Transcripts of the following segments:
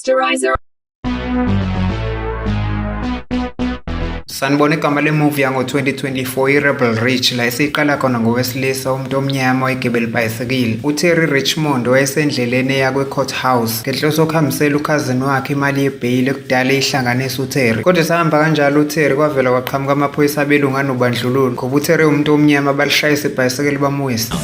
Posterizer. Sanibona, igama lemuvi yango-2024 i-Rebel Reach, la esiyiqala khona ngowesilisa, umuntu omnyama oyigibela ibhayisikili, uTerry Richmond, wayesendleleni eya kwi-court house ngenhloso yokuhambisela ukhazini wakhe imali yebheyili ekudala eyihlanganisa uTerry. Kodwa esahamba kanjalo uTerry, kwavela kwaqhamuka amaphoyisa abelungu anobandlululo, ngoba uTerry umuntu omnyama, balishayisa ibhayisikili bamwisa.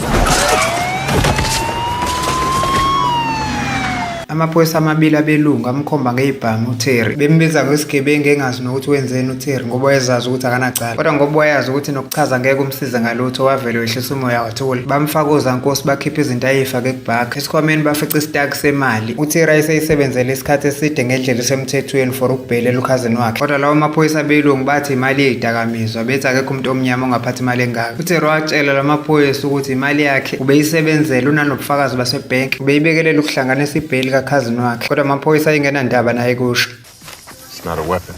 Amaphoyisa amabili abelungu amkhomba ngezibhamu uTerry, bembiza ngesigebengu, engazi nokuthi wenzeni uTerry, ngoba wayezazi ukuthi akanacala. Kodwa ngoba wayazi ukuthi nokuchaza ngeke umsize ngalutho, wavele wehlisa umoya wathula. Bamfaka ozankosi, bakhipha izinto ayeyifake kubhakha. Esikhwameni bafica isitaki semali uTerry ayeseyisebenzele isikhathi eside ngendlela esemthethweni for ukubhelela ukhazini wakhe. Kodwa lawo maphoyisa abelungu bathi imali yeyidakamizwa, bethi akekho umuntu omnyama ongaphatha imali engaka. UTerry watshela lamaphoyisa ukuthi imali yakhe ubeyisebenzela, unanobufakazi basebhenki, ubeyibekelela ukuhlanganisa ibheyili kakhazini wakhe. Kodwa amaphoyisa ayengenandaba naye kusho. It's not a weapon.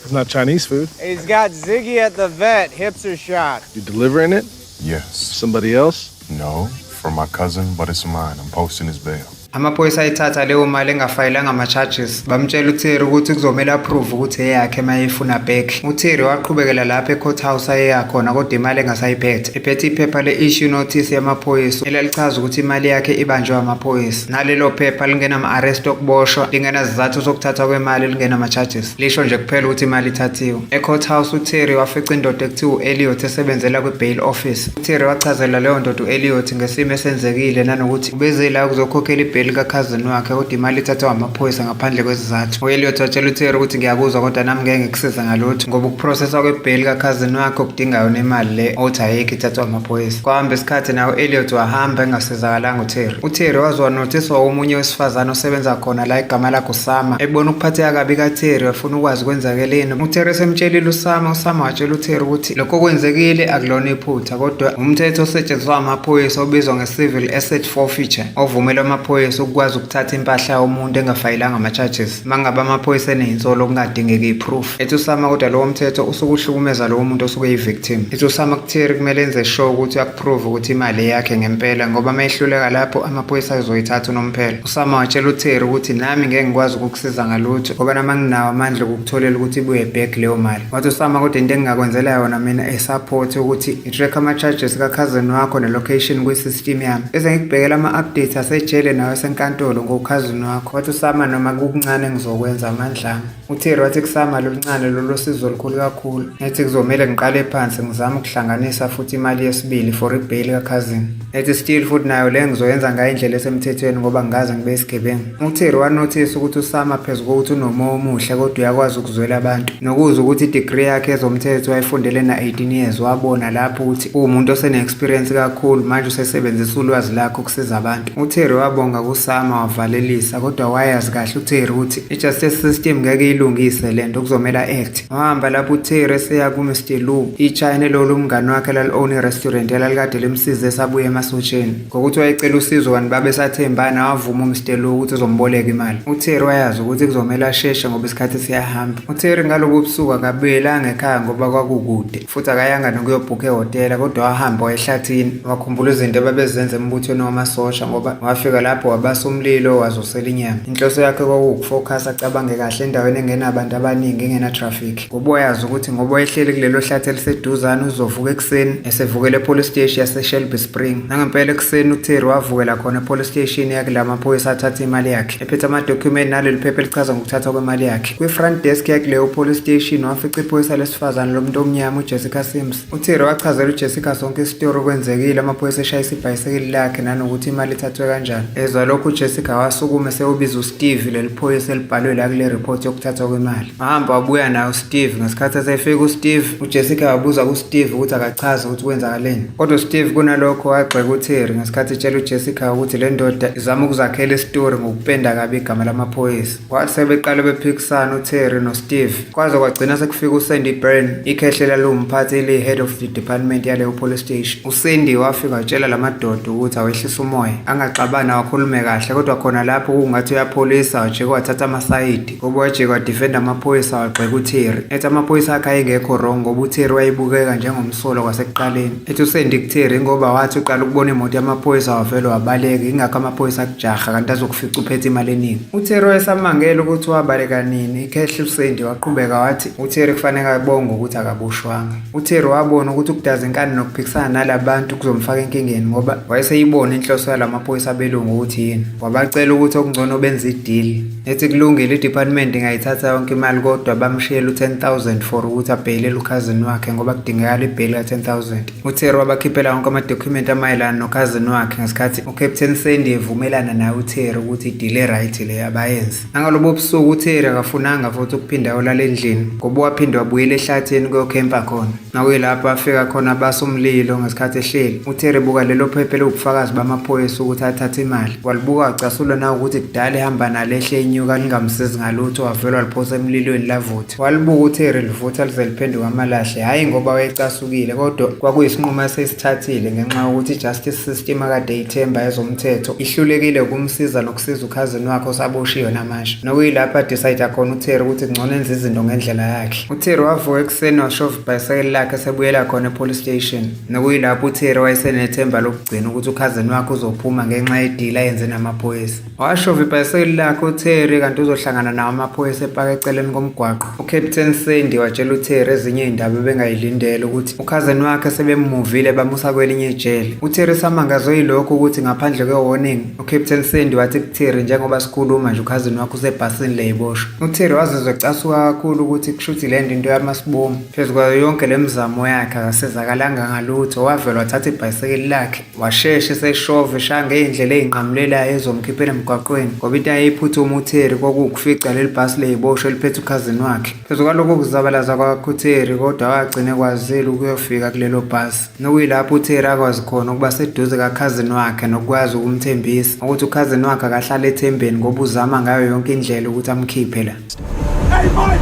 It's not Chinese food. He's got Ziggy at the vet. Hips are shot. You delivering it? Yes. Somebody else? No, for my cousin, but it's mine. I'm posting his bail. Amaphoyisa ayithatha leyo mali engafayilanga ama-charges. Bamtshela uTerry ukuthi kuzomele a-prove ukuthi eyakhe uma efuna back. UTerry waqhubekela lapho e-court house ayeya khona, kodwa imali engasayiphethe, ephethe iphepha le-issue notice yamaphoyisa elalichaza ukuthi imali yakhe ibanjwe amaphoyisa. Nalelo phepha lingenama-arrest okuboshwa, lingenazizathu sokuthathwa kwemali, lingenama-charges, lisho nje kuphela ukuthi imali ithathiwe. E-court house uTerry wafica indoda ekuthiwa u-Elliot esebenzela kwi-bail office. UTerry wachazela leyo ndoda u-Elliot ngesimo esenzekile, nanokuthi ubeze la ukuzokhokhela ibheyili kakhazini wakhe, kodwa imali ithathwa amaphoyisa ngaphandle kwesizathu. U-Elliot watshela uTerry ukuthi ngiyakuzwa, kodwa nami ngeke ngikusize ngalutho, ngoba ukuprocesswa kwebheyili kakhazini wakhe okudingayo nemali le othi ayikho ithathwa amaphoyisa. Kwahamba isikhathi, naye u-Elliot wahamba engasizakalanga uTerry. UTerry waze wanothiswa omunye wesifazane osebenza khona la, igama lakhe uSama. Ebona ukuphatheka kabi kaTerry, wafuna ukwazi kwenzakeleni. UTerry esemtshelile uSama, uSama watshela uTerry ukuthi lokho okwenzekile akulona iphutha, kodwa umthetho osetshenziswa amaphoyisa obizwa nge-civil asset forfeiture, ovumela amaphoyisa ukukwazi ukuthatha impahla yomuntu engafayilanga ama-charges uma ngabe amaphoyisa eneyinsolo okungadingeki i-proof. Ethi uSama kodwa lowo mthetho usuke uhlukumeza lowo muntu osuke eyi-victim. Ethi uSama kuTerry kumele enze sure ukuthi uyakuprove ukuthi imali eyakhe ngempela, ngoba uma ehluleka lapho amaphoyisa azoyithatha unomphela. USama watshela uTerry ukuthi nami ngeke ngikwazi ukukusiza ngalutho, ngoba nami anginawo amandla okukutholela ukuthi ibuye back leyo mali. Wathi uSama kodwa into engingakwenzela yona mina e-support ukuthi i-track ama-charges kakhazini wakho ne-location kwi-system yami, bese ngikubhekela ama-updates asejele nawe esenkantolo ngokhazini wakho. Wathi uSama noma kukuncane ngizokwenza amandla ami. UTerry wathi kusama loluncane lolo sizo olukhulu kakhulu, ethi kuzomele ngiqale phansi ngizame ukuhlanganisa futhi imali yesibili for ibheyili kakhazini. Ethi still futhi nayo le ngizoyenza ngayo indlela esemthethweni, ngoba ngikaze ngibe isigebengu. UTerry wanothisa ukuthi uSama, phezu kokuthi unomoya omuhle, kodwa uyakwazi ukuzwela abantu, nokuzwa ukuthi i-degree yakhe yezomthetho wayifundele na-18 years. Wabona lapho ukuthi uwumuntu osene-experience kakhulu, manje usesebenzisa ulwazi lakhe ukusiza abantu. UTerry wabonga kuSama wavalelisa, kodwa wayazi kahle uTerry ukuthi i-justice system ngeke iyilungise lento, kuzomela act. Wahamba lapho uTerry eseya ku-Mr Lu, ichina lolu umngani wakhe lali-own i-restaurant elalikade limsize esabuya emasotsheni. Ngokuthi wayecela usizo kanti babesathembana, wavuma uMr Lu ukuthi uzomboleka imali. UTerry wayazi ukuthi kuzomele asheshe ngoba isikhathi siyahamba. UTerry ngalobu busuku akabuyelanga ekhaya ngoba kwakukude, futhi akayanga nokuyobhukha ehhotela, kodwa wahamba wayehlathini, wakhumbula izinto ababezenza embuthweni wamasosha, ngoba wafika lapho wabasa umlilo, wazosela inyama. Inhloso yakhe kwakuwukufokhasa, acabange kahle endaweni engenabantu abaningi, engena-traffic, ngoba wayazi ukuthi ngoba wayehleli kulelo hlathi eliseduzane uzovuka ekuseni esevukela e-police station yase-Shelby Spring. Nangempela ekuseni uTerry wavukela khona e-police station yakula maphoyisa athatha imali yakhe, ephethe amadokhumenti naleli phepha elichaza ngokuthathwa kwemali yakhe. Kwi-front desk yakuleyo police station wafica iphoyisa lesifazane lomuntu omnyama uJessica Sims. UTerry wachazela uJessica sonke isitori okwenzekile, amaphoyisa eshayisa ibhayisikili lakhe, nanokuthi imali ithathwe kanjani. Ezwa lokhu uJessica wasukuma esewubiza uSteve, leli phoyisa elibhalwe la kule report yokuthathwa kwemali. Wahamba wabuya naye uSteve. Ngesikhathi esefika uSteve, uJessica wabuza kuSteve ukuthi akachaze ukuthi kwenzakaleni, kodwa uSteve kunalokho wagxeka uTerry ngesikhathi etshela uJessica ukuthi le ndoda izama ukuzakhela isitori ngokupenda kabi igama lamaphoyisa. Kwathi sebeqale bephikisana uTerry noSteve, kwaze kwagcina sekufika uSandy Byrne, ikhehle laliwumphathi eliyi-head of the department yaleyo police station. USandy wafika watshela la madoda ukuthi awehlise umoya, angaxabani, awakhulume. akhulume kahle, kodwa khona lapho kungathi uyapholisa, wajike wathatha amasayidi ngoba wajike wadefenda amaphoyisa, wagxeka uTerry, ethi amaphoyisa akhe ayengekho wrong ngoba uTerry wayebukeka njengomsolwa kwasekuqaleni. Ethi uSandy kuTerry ngoba wathi uqala ukubona imoto yamaphoyisa wavele wabaleka, ingakho amaphoyisa akujaha kanti azokufica uphethe imali eningi. UTerry wayesamangele ukuthi wabaleka nini. Ikhehla uSandy waqhubeka wathi uTerry kufanele abonge ukuthi akaboshwanga. UTerry wabona ukuthi ukudaza inkani nokuphikisana nalabantu kuzomfaka enkingeni ngoba wayeseyibona inhloso yalamaphoyisa abelungu ukuthi yini. Wabacela ukuthi okungcono benze i-deal. Ethi kulungile, i-department ingayithatha yonke imali kodwa bamshiyela u-10,000 for ukuthi abheyilele ukhazini wakhe ngoba kudingekala ibheyili ka-10,000. UTerry wabakhiphela wonke amadokhumenti amayelana nokhazini wakhe ngesikhathi uCaptain Sandy evumelana naye uTerry ukuthi i-deal e-right leyo abayenze. Nangalobo busuku uTerry akafunanga futhi ukuphinda ayolala endlini ngoba waphinde wabuyela ehlathini kuyokhempa khona. Nakuyilapho afika khona basa umlilo ngesikhathi ehleli. UTerry buka lelo phepha eliwubufakazi bamaphoyisa ukuthi athathe imali. Walibuka wacasulwa na ukuthi kudala ehamba nalo ehle inyuka lingamsizi ngalutho, wavele waliphosa emlilweni lavutha. Walibuka uTerry livutha lize liphenduke amalahle, hhayi ngoba wayecasukile kodwa kwakuyisinqumo asesithathile ngenxa yokuthi i-justice system akade eyithemba ezomthetho ihlulekile ukumsiza nokusiza ukhazini wakhe osaboshiwe namanje. Nokuyilapho adecide khona uTerry ukuthi kungcono enze izinto ngendlela yakhe. UTerry wavuka ekuseni washova ibhayisikili lakhe esebuyela khona e-police station. Nokuyilapho uTerry wayesenethemba lokugcina ukuthi ukhazini wakhe uzophuma ngenxa ye-deal ayenze namaphoyisa. Washova ibhayisikili lakhe uTerry kanti uzohlangana nawo amaphoyisa epaka eceleni komgwaqo. UCaptain Sandy watshela uTerry ezinye izindaba ebengayilindele ukuthi ukhazini wakhe sebemmuvile bamusa kwelinye ijele. UTerry samangazwe yilokho ukuthi ngaphandle kwe-warning, uCaptain Sandy wathi kuTerry njengoba sikhuluma nje ukhazini wakhe usebhasini leyiboshwa. UTerry wazizwa ecasuka kakhulu ukuthi kushuthi le nto into yamasibomu. Phezu kwayo yonke le mizamo yakhe akasizakalanga ngalutho, wavele wathatha ibhayisikili lakhe washesha eseshova eshaya ngey'ndlela ey'nqamulelayo ezomkhiphela emgwaqweni ngoba into ayeyiphuthuma uTerry kwakuwukufica leli bhasi leyiboshwa eliphethe ukhazini wakhe. Phezu kwalokho kuzabalaza kwakhe uTerry kodwa wagcina ekwazile ukuyofika kulelo bhasi. Nokuyilapho uTerry akwazi khona ukuba seduze kakhazini wakhe nokwazi ukumthembisa ukuthi ukhazini wakhe akahlale ethembeni ngoba uzama ngayo yonke indlela ukuthi amkhiphe la. Hey, Mike!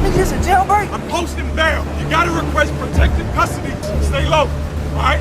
Nigga, it's a jailbreak. I'm posting bail. You gotta request protective custody. Stay low, all right?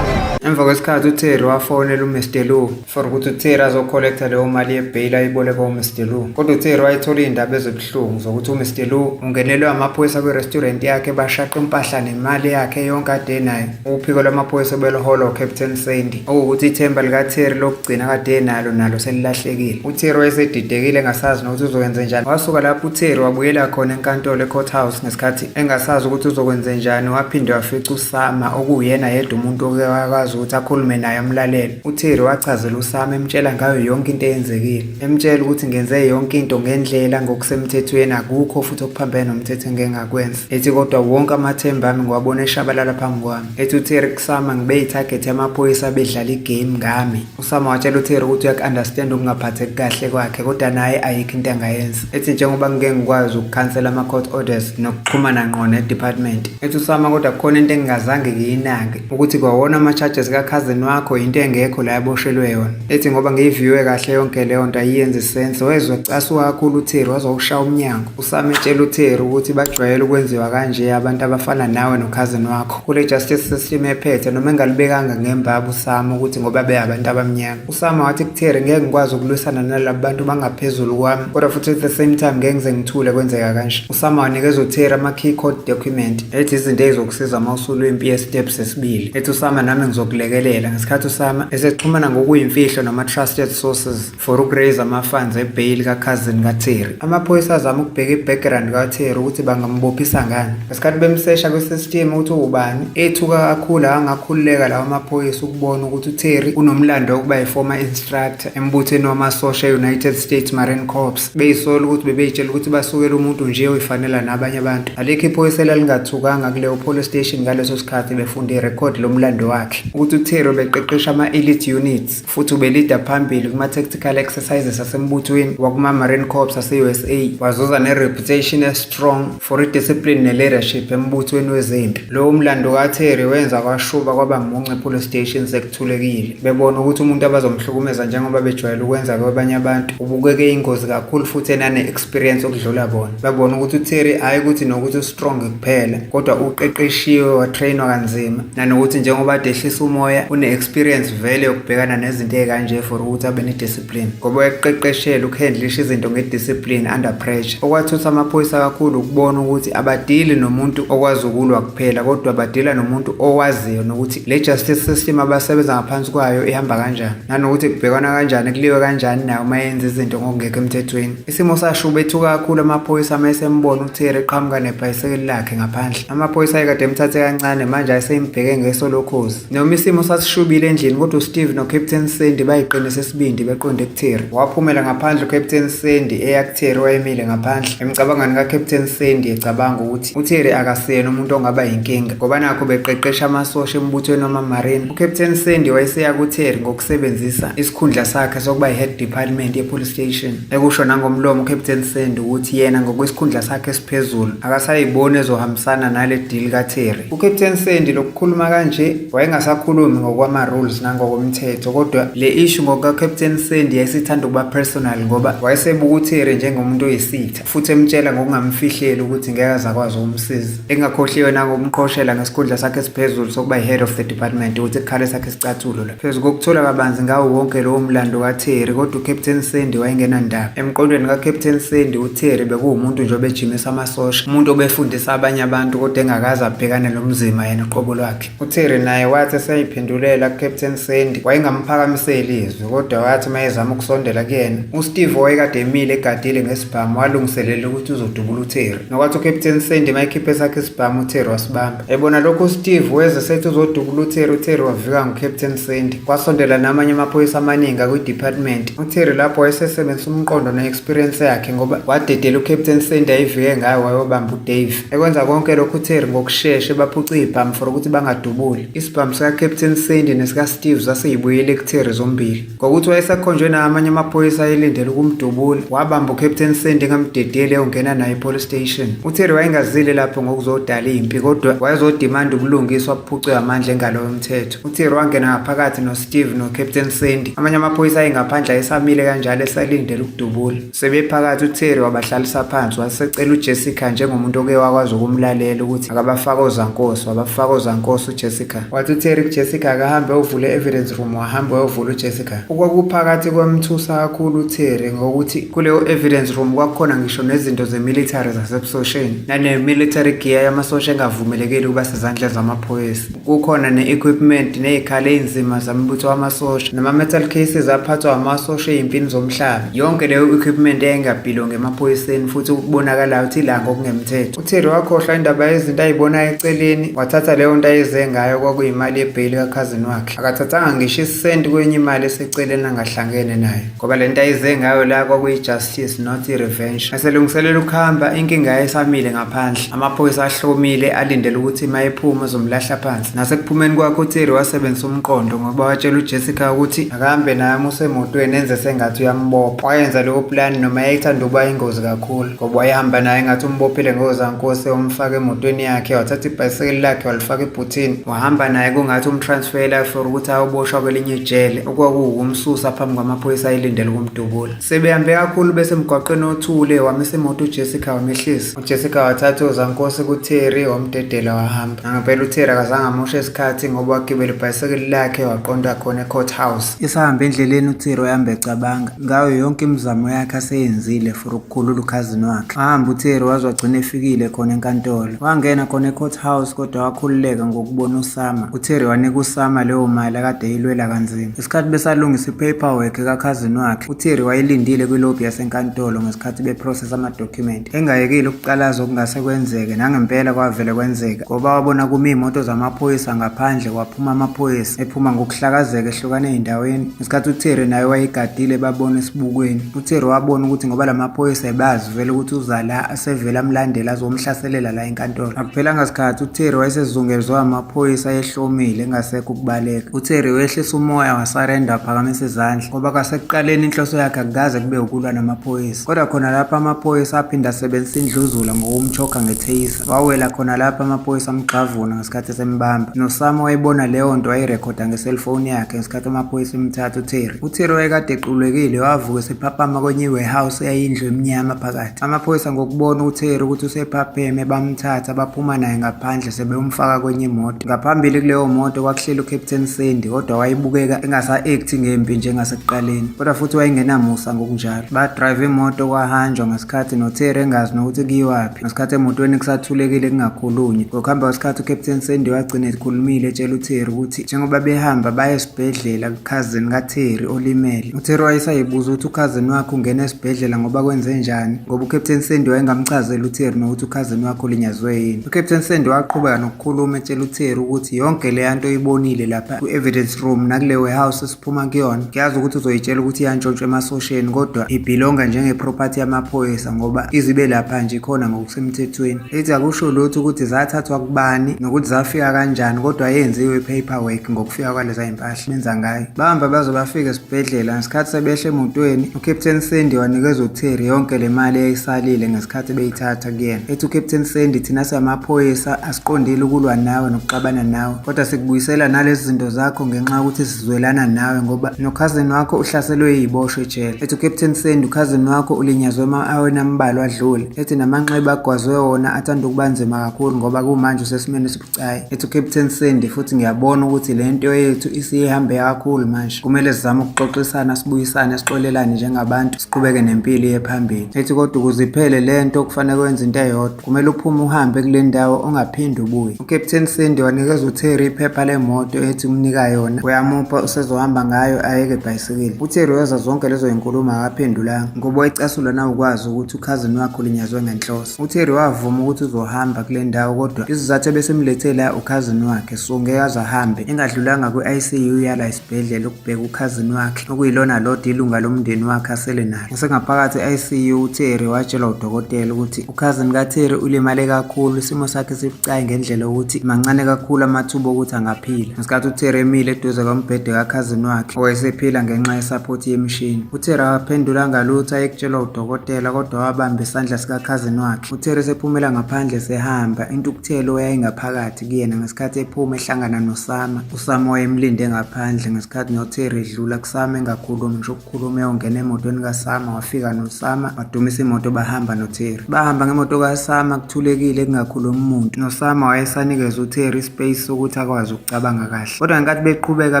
Emva kwesikhathi uTerry wafonela uMr Lu for ukuthi uTerry azocollecta leyo mali yebheyili ayiboleka uMr Lu. Kodwa uTerry wayethola iy'ndaba ezibuhlungu zokuthi uMr Lu ungenelwe amaphoyisa kwi-restaurant yakhe, bashaqa impahla nemali yakhe yonke ade enayo. Uphiko lwamaphoyisa beluholwa uCaptain Sandy, okuwukuthi ithemba likaTerry lokugcina kade enalo nalo selilahlekile. UTerry wayesedidekile engasazi nokuthi uzokwenzenjani. Wasuka lapho uTerry wabuyela khona enkantolo e-courthouse ngesikhathi engasazi ukuthi uzokwenzenjani, waphinde wafica uSama okuwuyena yedwa umuntu oke wakwazi ukuthi akhulume naye amlalele. UTerry wachazela uSama emtshela ngayo yonke into eyenzekile, emtshela ukuthi ngenze yonke into ngendlela ngokusemthethweni, akukho futhi okuphambene nomthetho engike ngakwenza. Ethi kodwa wonke amathemba ami ngiwabona eshabalala phambi kwami. Ethi uTerry kusama ngibe yi-target yamaphoyisa abedlala i-game ngami. USama watshela uTerry ukuthi uyaku-understand ukungaphatheki kahle kwakhe kodwa naye ayikho into angayenza. Ethi njengoba ngike ngikwazi ukukhansela ama-court orders nokuxhumana ngqo ne-department. Ethi uSama kodwa kukhona into engingazange ngiyinake ukuthi kwawona ama-charges kakhazini wakho into engekho la aboshelwe yona. Ethi ngoba ngiyiviewe kahle yonke leyo nto ayiyenzi sense. Wezwa ecasuka kakhulu uTerry wazowushaya umnyango. USama etshela uTerry ukuthi bajwayele ukwenziwa kanje abantu abafana nawe nokhazini wakho. Kule justice system ephethe noma engalibekanga ngembaba uSama ukuthi ngoba beyabantu abamnyama. USama wathi kuTerry ngeke ngikwazi ukulwisana nalabo bantu bangaphezulu kwami kodwa futhi at the same time ngeke ngize ngithule kwenzeka kanje. USama wanikeza uTerry ama-key code document ethi izinto ey'zokusiza uma usulwa impi ye-steps sesibili. Ethi uSama nami ngizokulekelela ngesikhathi uSama esexhumana ngokuyimfihlo nama-trusted sources for ukuraise ama-funds ebheyili kakhazini kaTerry. Amaphoyisa azama ukubheka i-background kaTerry ukuthi bangambophisa ngani. Ngesikhathi bemsesha kwi-system ukuthi uwubani, ethuka kakhulu angakhululeka lawo maphoyisa ukubona ukuthi uTerry unomlando wokuba yi-former instructor embuthweni wamasosha e-United States Marine Corps. Beyisola ukuthi bebeyitshela ukuthi basukela umuntu nje oyifanela nabanye abantu. Alikho iphoyisa elalingathukanga kuleyo police station ngaleso sikhathi befunda irekhodi lomlando wakhe. Ukuthi uTerry ubeqeqesha ama-elite units futhi ubelida phambili kuma-tactical exercises asembuthweni wakuma-Marine Corps ase-USA. Wazuza ne-reputation e-strong for i-discipline ne-leadership embuthweni wezempi. Lowo mlando kaTerry wenza kwashuba kwaba muncu e-police station sekuthulekile. Bebona ukuthi umuntu abazomhlukumeza njengoba bejwayele ukwenza kwabanye abantu ubukeke ingozi kakhulu futhi enane-experience okudlula bona. Babona ukuthi uTerry hhayi ukuthi nokuthi u-strong kuphela kodwa uqeqeshiwe watrainwa kanzima nanokuthi njengoba ade ehlisa umoya, une-experience vele yokubhekana nezinto ey'kanje for ukuthi abe ne-discipline, ngoba wayeqeqeshelwe ukuhandlisha izinto nge-discipline under pressure. Okwathutha amaphoyisa kakhulu ukubona ukuthi abadili nomuntu okwazi ukulwa kuphela, kodwa badila nomuntu owaziyo nokuthi le justice system abasebenza ngaphansi kwayo ihamba kanjani, nanokuthi kubhekwana kanjani, kuliwe kanjani nayo uma yenza izinto ngokungekho emthethweni. Isimo sashuba, ethuka kakhulu amaphoyisa uma esembona uTerry eqhamuka nebhayisikeli lakhe ngaphandle. Amaphoyisa ayekade emthathe kancane, manje ayesembheke ngeso lokhozi. Noma isimo sasishubile endlini, kodwa uSteve noCaptain Sandy bayiqinisa isibindi beqonde kuTerry. Waphumela ngaphandle uCaptain Sandy eya kuTerry wayemile ngaphandle. Emcabangweni kaCaptain Sandy ecabanga ukuthi uTerry akasiyena umuntu ongaba yinkinga, ngoba nakho beqeqesha amasosha embuthweni wama-Marine. UCaptain Sandy wayeseya kuTerry ngokusebenzisa isikhundla sakhe sokuba yi-head department ye-police station. Ekusho nangomlomo uCaptain Sandy ukuthi yena ngokwesikhundla sakhe esiphezulu akasayiboni ezohambisana nale deal kaTerry. UCaptain Sandy lokukhuluma kanje wayengasakhulumi ngokwama-rules nangokomthetho, kodwa le issue ngokuka-Captain Sandy yayisithanda ukuba personal, ngoba wayesebuka uTerry njengomuntu oyisitha futhi emtshela ngokungamfihleli ukuthi ngeke aze akwazi ukumsiza. Engakhohliwe nangokumqhoshela ngesikhundla sakhe esiphezulu sokuba yi-head of the department ukuthi kukhale sakhe isicathulo la. Phezu kokuthola kabanzi ngawo wonke lowo mlando kaTerry, kodwa uCaptain Sandy wayengenandaba. Emqondweni kaCaptain Sandy, uTerry bekuwumuntu nje obejimisa amasosha, umuntu obefundisa abanye abantu kodwa engakaze abhekane nomzima yena uqobo lwakhe. UTerry naye wathi eseyiphendulela kuCaptain Sandy, wayengamphakamiseli izwi, kodwa wathi uma ezama ukusondela kuyena, uSteve owayekade emile egadile ngesibhamu walungiselela ukuthi uzodubula uTerry. Nokwathi uCaptain Sandy mayekhiphe esakhe isibhamu, uTerry wasibamba. Ebona lokhu uSteve weze sethi uzodubula uTerry, uTerry wavika nguCaptain Sandy. Kwasondela namanye amaphoyisa amaningi akwi-department. UTerry lapho wayesesebenzisa umqondo ne-experience yakhe, ngoba wadedela uCaptain Sandy ayivike ngayo wayobamba uDave. Ekwenza konke lokhu uTerry ngokushesha ebaphuca iy'bhamu for ukuthi bangadubuli. Isibhamu sikaCaptain Sandy nesikaSteve zaseyibuyele kuTerry zombili. Ngokuthi wayesekhonjwe namanye amaphoyisa ayelindele ukumdubula, wabamba uCaptain Sandy engamdedeli eyongena naye e-police station. UTerry wayengazile lapho ngokuzodala impi, kodwa wayezodimanda ubulungiswa buphucwe amandla engalo yomthetho. UTerry wangena ngaphakathi noSteve noCaptain Sandy. Amanye amaphoyisa ayengaphandle ayesamile kanjalo esalindele ukudubula. Sebephakathi uTerry wabahlalisa phansi wasecela uJessica njengomuntu oke wakwazi ukumlalela ukuthi akabafake ozankosi. Wabafaka ozankosi uJessica. Wathi uTerry kuJessica akahambe ayovula e-evidence room, wahamba wayovula uJessica. Okwakuphakathi kwamthusa kakhulu uTerry ngokuthi kuleyo evidence room kwakukhona ngisho nezinto ze-military zasebusosheni nane-military gear yamasosha engavumelekile ukuba sezandleni zamaphoyisa. Kukhona ne-equipment ney'khali ey'nzima zambutho wamasosha nama-metal cases aphathwa amasosha ey'mpini zomhlaba. Yonke leyo equipment yayingabhilongi emaphoyiseni futhi okubonakalayo ukuthi ila ngokungemthetho. UTerry wakhohlwa indaba yezinto ayibonayo eceleni, wathatha leyo nto ayeze ngayo kwakuyimali yebheyili kakhazini wakhe. Akathathanga ngisho isenti kwenye imali eseceleni angahlangene nayo, ngoba le nto ayize ngayo la kwakuyi-justice not i-revenge. Eselungiselela ukuhamba, inkinga yayisamile ngaphandle. Amaphoyisa ahlomile alindele ukuthi uma ephuma azomlahla phansi. Nasekuphumeni kwakhe uTerry wasebenzisa umqondo, ngoba watshela uJessica ukuthi akahambe naye amuse emotweni enze sengathi uyambopha. Wayenza leyo plan noma yayithanda ukuba ingozi kakhulu, ngoba wayehamba naye engathi umbophile ngozankosi, wamfaka emotweni yakhe, wathatha ibhayisikeli lakhe walifaka ebhuthini, wahamba naye kungathi umtransfera for ukuthi ayoboshwa kwelinye ijele, okwakuwukumsusa phambi kwamaphoyisa ayelindele ukumdubula. Sebehambe kakhulu besemgwaqeni othule, wamisa imoto uJessica wamehlisa. UJessica wathatha ozankosi kuTerry wamdedela wahamba. Nangempela uTerry akazange amoshe isikhathi, ngoba wagibela ibhayisikeli lakhe waqonda khona e-court house. Esahamba endleleni uTerry wayehamba ecabanga ngayo yonke imizamo yakhe aseyenzile for ukukhulula ukhazini wakhe. Wahamba uTerry waze wagcina efikile khona enkantolo. Wangena khona e-court house kodwa wakhululeka ngokubona uSama. UTerry wanika uSama leyo mali akade eyilwela kanzima. Ngesikhathi besalungisa i-paperwork kakhazini wakhe, uTerry wayelindile kwilobby yasenkantolo ngesikhathi beprocess amadokhumenti. Engayekile ukuqalaza okungase kwenzeke, nangempela kwavele kwenzeka, ngoba wabona kumi iy'moto zamaphoyisa ngaphandle, kwaphuma amaphoyisa ephuma ngokuhlakazeka ehlukane ey'ndaweni. Ngesikhathi uTerry naye wayegadile babona esibukweni. UTerry wabona ukuthi ngoba la maphoyisa ebazi vele ukuthi uza la, asevele amlandela azomhlaselela la enkantolo. Akuphelanga sikhathi uTerry wayesezungezwe amaphoyisa ayehlomile engasekho ukubaleka. UTerry wehlisa umoya wasarenda waphakamisa izandla, ngoba kwasekuqaleni inhloso yakhe akukaze kube ukulwa namaphoyisa. Kodwa khona lapho amaphoyisa aphinda asebenzisa indluzula ngokumchoka ngetheyisa. Wawela khona lapho amaphoyisa amgxavuna ngesikhathi esembamba. NoSam wayebona leyo nto wayirekhoda ngeselfoni yakhe ngesikhathi amaphoyisa emthatha uTerry. UTerry wayekade equlekile wavuka esephaphama kwenye i-warehouse eyayindlu emnyama phakathi. Amaphoyisa ngokubona uTerry ukuthi usephapheme bamthatha baphuma naye ngaphandle sebeyomfaka kwenye imoto. Ngaphambili kuleyo moto imoto kwakuhleli uCaptain Sandy, kodwa wayebukeka engasa-acti ngempi njengasekuqaleni, kodwa futhi wayengenamusa ngokunjalo. Ba-drive imoto kwahanjwa ngesikhathi noTerry engazi nokuthi kuyiwaphi. Ngesikhathi emotweni kusathulekile kungakhulunywa. Ngokuhamba kwesikhathi uCaptain Sandy wagcina ekhulumile etshela uTerry ukuthi njengoba behamba baye esibhedlela kukhazini kaTerry olimele. UTerry wayesayibuza ukuthi ukhazini wakhe ungena esibhedlela ngoba kwenze njani, ngoba uCaptain Sandy wayengamchazeli uTerry nokuthi ukhazini wakhe ulinyazwe yini. UCaptain Sandy waqhubeka nokukhuluma etshela uTerry ukuthi yonke leya nto oyibonile lapha ku-evidence room nakule warehouse esiphuma kuyona, ngiyazi ukuthi uzoyitshela ukuthi iyantshontshwa emasosheni, kodwa ibhilonga njenge-property yamaphoyisa ngoba izibe lapha nje khona ngokusemthethweni. Ethi akusho lutho ukuthi zathathwa kubani nokuthi zafika kanjani, kodwa yenziwe i-paperwork ngokufika kwaleza iy'mpahla benza ngayo. Bahamba baze bafika esibhedlela. Ngesikhathi sebehla emotweni, uCaptain Sandy wanikeza uTerry yonke le mali eyayisalile ngesikhathi beyithatha kuyena. Ethi uCaptain Sandy, thina siyamaphoyisa asiqondile ukulwa nawe nokuxabana nawe, kodwa sikubuyisela nalezi zinto zakho ngenxa yokuthi sizwelana nawe ngoba nokhazini wakho uhlaselwe yiboshwe ejele. Ethi uCaptain Sandy, ukhazini wakho ulinyazwe ema-aweni ambalwa adlule. Ethi namanxeba agwazwe wona athanda ukuba nzima kakhulu ngoba kumanje usesimeni esibucayi. Ethi uCaptain Sandy, futhi ngiyabona ukuthi le nto yethu isihambe kakhulu manje, kumele sizame ukuxoxisana, sibuyisane, sixolelane njengabantu, siqhubeke nempilo iye phambili. Ethi kodwa ukuze iphele le nto kufanele kwenze into eyodwa, kumele uphume uhambe kule ndawo ungaphinde ubuye. UCaptain Sandy wanikeza uTerry iphepha lemoto ethi umnika yona, uyamupha usezohamba ngayo ayeke ibhayisikili. UTerry wezwa zonke lezo zinkulumo akaphendulanga ngoba wayecasulwa nawukwazi ukuthi ukhazini wakhe ulinyazwe ngenhloso. UTerry wavuma ukuthi uzohamba kule ndawo, kodwa isizathu ebesimlethe la ukhazini wakhe, so ngeke aze ahambe engadlulanga kwi-ICU yala esibhedlela ukubheka ukhazini wakhe okuyilona lodwa ilunga lomndeni wakhe asele nalo. Esengaphakathi e-ICU uTerry watshelwa udokotela ukuthi ukhazini kaTerry ulimale kakhulu, isimo sakhe sibucayi ngendlela yokuthi mancane kakhulu amathuba okuthi angaphila. Ngesikhathi uTerry emile eduze kombhede kakhazini wakhe owayesephila ngenxa yesaphothi yemishini, uTerry akaphendulanga lutho ayekutshelwa udokotela, kodwa wabamba isandla sikakhazini wakhe. UTerry esephumela ngaphandle sehamba, intukuthelo yayingaphakathi kuyena ngesikhathi ephuma ehlangana noSama. USama wayemlinde ngaphandle ngesikhathi noTerry edlula kuSama engakhulumi ngisho ukukhuluma, eyongena emotweni kaSama. Wafika noSama wadumisa imoto bahamba noTerry. Bahamba ngemoto kaSama kuthulekile kungakhulumi muntu. NoSama wayesanikeza uTerry ispace sokuthi akwazi ukucabanga kahle. Kodwa ngenkathi beqhubeka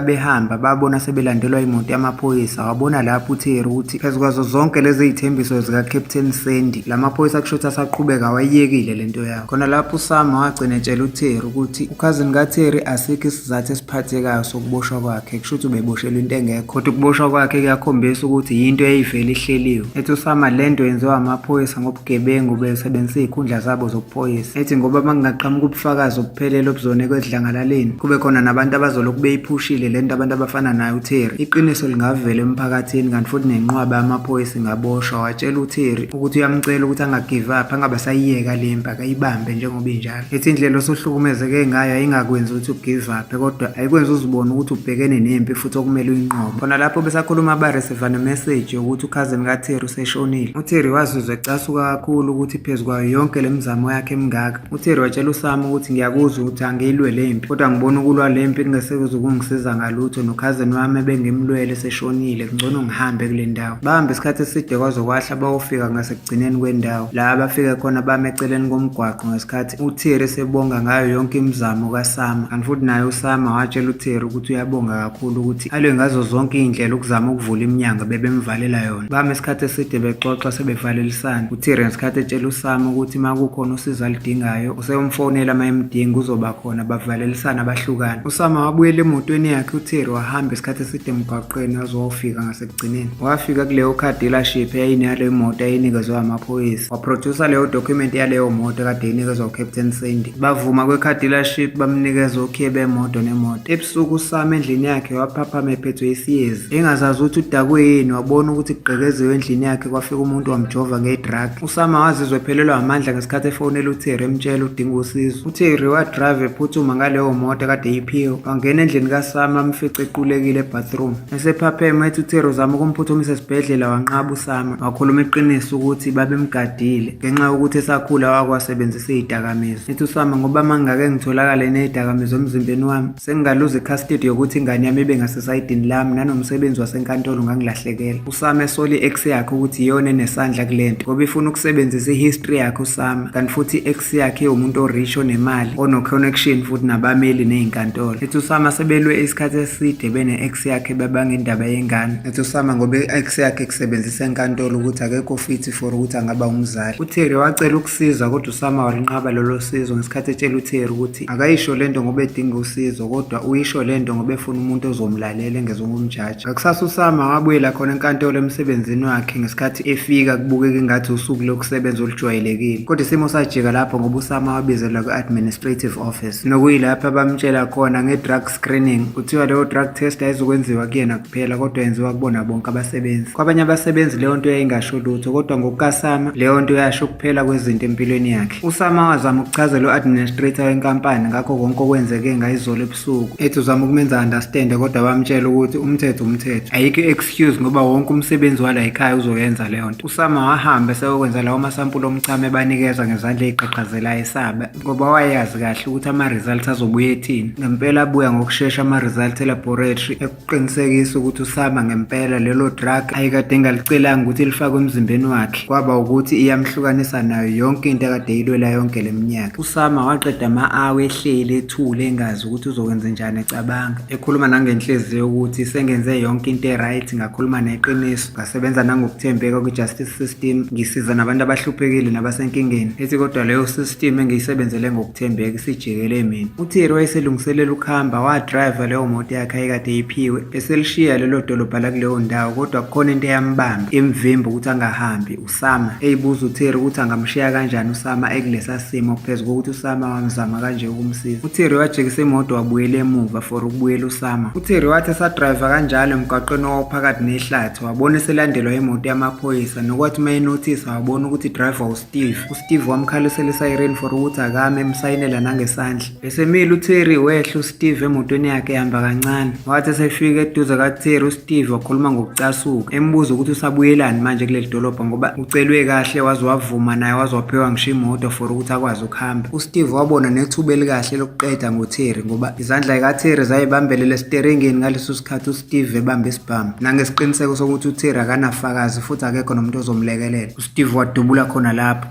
behamba babona sebelandelwa imoto yamaphoyisa. Wabona lapho uTerry ukuthi phezu kwazo zonke lezi zithembiso zika-Captain Sandy, la maphoyisa kusho ukuthi asaqhubeka wayiyekile lento yawo. Khona lapho uSama wagcina etshela uTerry ukuthi ukhazini kaTerry asikho isizathu esiphathekayo sokuboshwa kwakhe, kusho ukuthi ubeboshelwa into engekho, kodwa ukuboshwa kwakhe kuyakhombisa ukuthi yinto eyayivele ihleliwe. Ethi uSama le nto yenziwa amaphoyisa ngobugebengu besebenzisa iy'khundla zabo zobuphoyisa. Ethi ngoba uma kungaqhamuka ubufakazi obuphelele obuzonekwa edlangalaleni, kube khona nabantu abazolokhu beyiphushile le nto, abantu abafana naye uTerry, iqiniso lingavela emphakathini kanti futhi nenqwaba yamaphoyisa ingaboshwa. Watshela uTerry ukuthi uyamcela ukuthi angagive up, angabe asayiyeka le mpi, akayibambe njengoba injalo. Ethi indlela osuhlukumezeke ngayo ayingakwenzi ukuthi ugive up, kodwa ayikwenzi uzibone ukuthi ubhekene nempi futhi okumele uyinqobe. Khona lapho besakhuluma bareceive nemessage yokuthi ukhazini kaTerry useshonile. UTerry wazizwa ecasuka kakhulu ukuthi phezu kwayo yonke le mizamo yakhe emingaka. UTerry watshela uSam ukuthi ngiyakuzwa ukuthi angiyilwe le mpi, kodwa ngibona ukulwa le mpi kungesekuze ukungisiza ngalutho, nokhazini wami ebengimlwele eseshonile, kungcono ngihambe kule ndawo. Bahamba isikhathi eside kwaze kwahla bayofika ngasekugcineni kwendawo la abafike khona bame eceleni komgwaqo ngesikhathi uTerry esebonga ngayo yonke imizamo kaSama. Kanti futhi naye uSama watshela uTerry ukuthi uyabonga kakhulu ukuthi alwe ngazo zonke iy'ndlela ukuzama ukuvula iminyango bebemvalela yona. Bame isikhathi eside bexoxa sebevalelisana. UTerry ngesikhathi etshela uSama ukuthi uma kukhona usizo aludingayo useyomfonela uma emdinga uzoba khona, bavalelisana bahlukana. USama wabuyela emotweni yakhe, uTerry wahamba isikhathi eside emgwaqeni waze wawufika ngasekugcineni. Wafika kuleyo car dealership eyayinaleyo moto eyayinikezwe amaphoyisa, waphrojusa leyo document yaleyo moto ekade inikezwa uCaptain Sandy. Bavuma kwe-car dealership bamnikeza okhiye bemoto nemoto. Ebusuku uSama endlini yakhe waphaphama ephethwe isiyezi, engazazi ukuthi udakwe yini. Wabona ukuthi kugqekeziwe endlini yakhe, kwafika umuntu wamjova nge-drug. USama wazizwa ephelelwa amandla ngesikhathi efonela uTerry emtshela udinga usizo. UTerry wadrive ephuthuma ngaleyo moto ekade iyiphiwe, wangena endlini kaSama amfice equlekile ebathroom. Esephapheme ethi uTerry uzama ukumphuthumisa esibhedlela, wanqaba uSama, wakhuluma iqiniso ukuthi babemgadile ngenxa yokuthi esakhula wakwasebenzisa iy'dakamizwa. Ethi uSama ngoba uma ngingake ngitholakale ney'dakamizwa emzimbeni wami sengingaluza icustody yokuthi ingane yami ibe ngasesayidini lami, nanomsebenzi wasenkantolo ungangilahlekela. USama esola i-ex yakhe ukuthi iyona enesandla kule nto ngoba ifuna ukusebenzisa i-history yakhe uSama, kanti futhi i-ex yakhe iwumuntu orich onemali ono-connection futhi nabameli ney'nkantolo. ey'nkantolo. Ethi uSama sebelwe isikhathi eside bene-ex yakhe bebanga indaba yengane. Ethi uSama ngoba i-ex yakhe kusebenzisa enkantolo ukuthi akekho fit for ukuthi angaba umzali. UTerry wacela ukusiza kodwa uSama walinqaba lolo sizo ngesikhathi etshela uTerry ukuthi akayisho lento ngoba edinga usizo kodwa uyisho lento ngoba efuna umuntu ozomlalela engezokumjaja. Ngakusasa uSama wabuyela khona enkantolo emsebenzini wakhe ngesikhathi efika kubukeka engathi usuku lokusebenza olujwayelekile. Kodwa isimo sajika lapho ngoba uSama wabizelwa kwi-administrative office nokuyilapho abamtshela khona nge-drug screening. Kuthiwa leyo drug test ayizukwenziwa kuyena kuphela kodwa yenziwa kubona bonke abasebenzi. Kwabanye abasebenzi leyo nto yayingasho lutho kodwa ngokukaSama leyo nto yasho kuphela kwezinto empilweni yakhe. USama wazama ukuchazela u-administrator wenkampani ngakho konke okwenzeke ngayizolo ebusuku. Ethi uzama ukumenza understand kodwa bamtshela ukuthi umthetho umthetho. Ayikho i-excuse ngoba wonke umsebenzi wala ekhaya uzoyenza leyo nto. USama wahamba eseyokwenza lawo masampula omchamo ebanikeza ngezandla ey'qhaqhazelayo esaba ngoba wayazi kahle ukuthi ama-results azobuya ethini. Ngempela abuya ngokushesha ama-results e-laboratory ekuqinisekisa ukuthi uSama ngempela lelo drug ayekade engalicelanga ukuthi lifakwe emzimbeni wakhe kwaba ukuthi iyamhlukanisa nayo yonke into akade eyilwela yonke le minyaka. USama waqeda ama-awa ehleli ethule engazi ukuthi uzokwenza njani ecabanga, ekhuluma nangenhliziyo ukuthi sengenze yonke into e-right, ngakhuluma neqiniso, ngasebenza nangokuthembeka kwi-justice system, ngisiza nabantu abahluphekile nabasenkingeni. Ethi kodwa leyo system engiyisebenzele ngokuthembeka isijikele mina. UTerry wayeselungiselela ukuhamba, wadrayiva leyo moto yakhe ayekade eyiphiwe, eselishiya lelo dolobha lakuleyo ndawo kodwa kukhona into eyambamba imvimba ukuthi angahambi. USama eyibuza uTerry ukuthi angamshiya kanjani uSama ekulesa simo phezu kokuthi uSama wamzama kanje ukumsiza. UTerry wajikisa imoto wabuyela emuva for ukubuyela uSama. UTerry wathi esadrayiva kanjalo emgwaqeni owawuphakathi nehlathi wabona eselandelwa imoto yamaphoyisa nokwathi uma enothisa wabona ukuthi idrayiva uSteve. USteve wamkhalisela isiren for ukuthi akame emsayinela nangesandla. Esemile uTerry wehla uSteve emotweni yakhe ehamba kancane. Wathi esefika eduze kaTerry uSteve wakhuluma ngokucasuka embuza ukuthi usabuyelani manje kuleli dolobha ngoba ucelwe kahle waze wavuma naye waze waphiwa ngisho imoto for ukuthi akwazi ukuhamba. USteve wabona nethuba elikahle lokuqeda ngoTerry ngoba izandla zikaTerry zayibambelele esiteringini ngaleso sikhathi uSteve ebambe isibhamu. Nangesiqiniseko sokuthi uTerry akanafakazi futhi akekho nomuntu ozomlekelela. USteve wadubula khona lapho.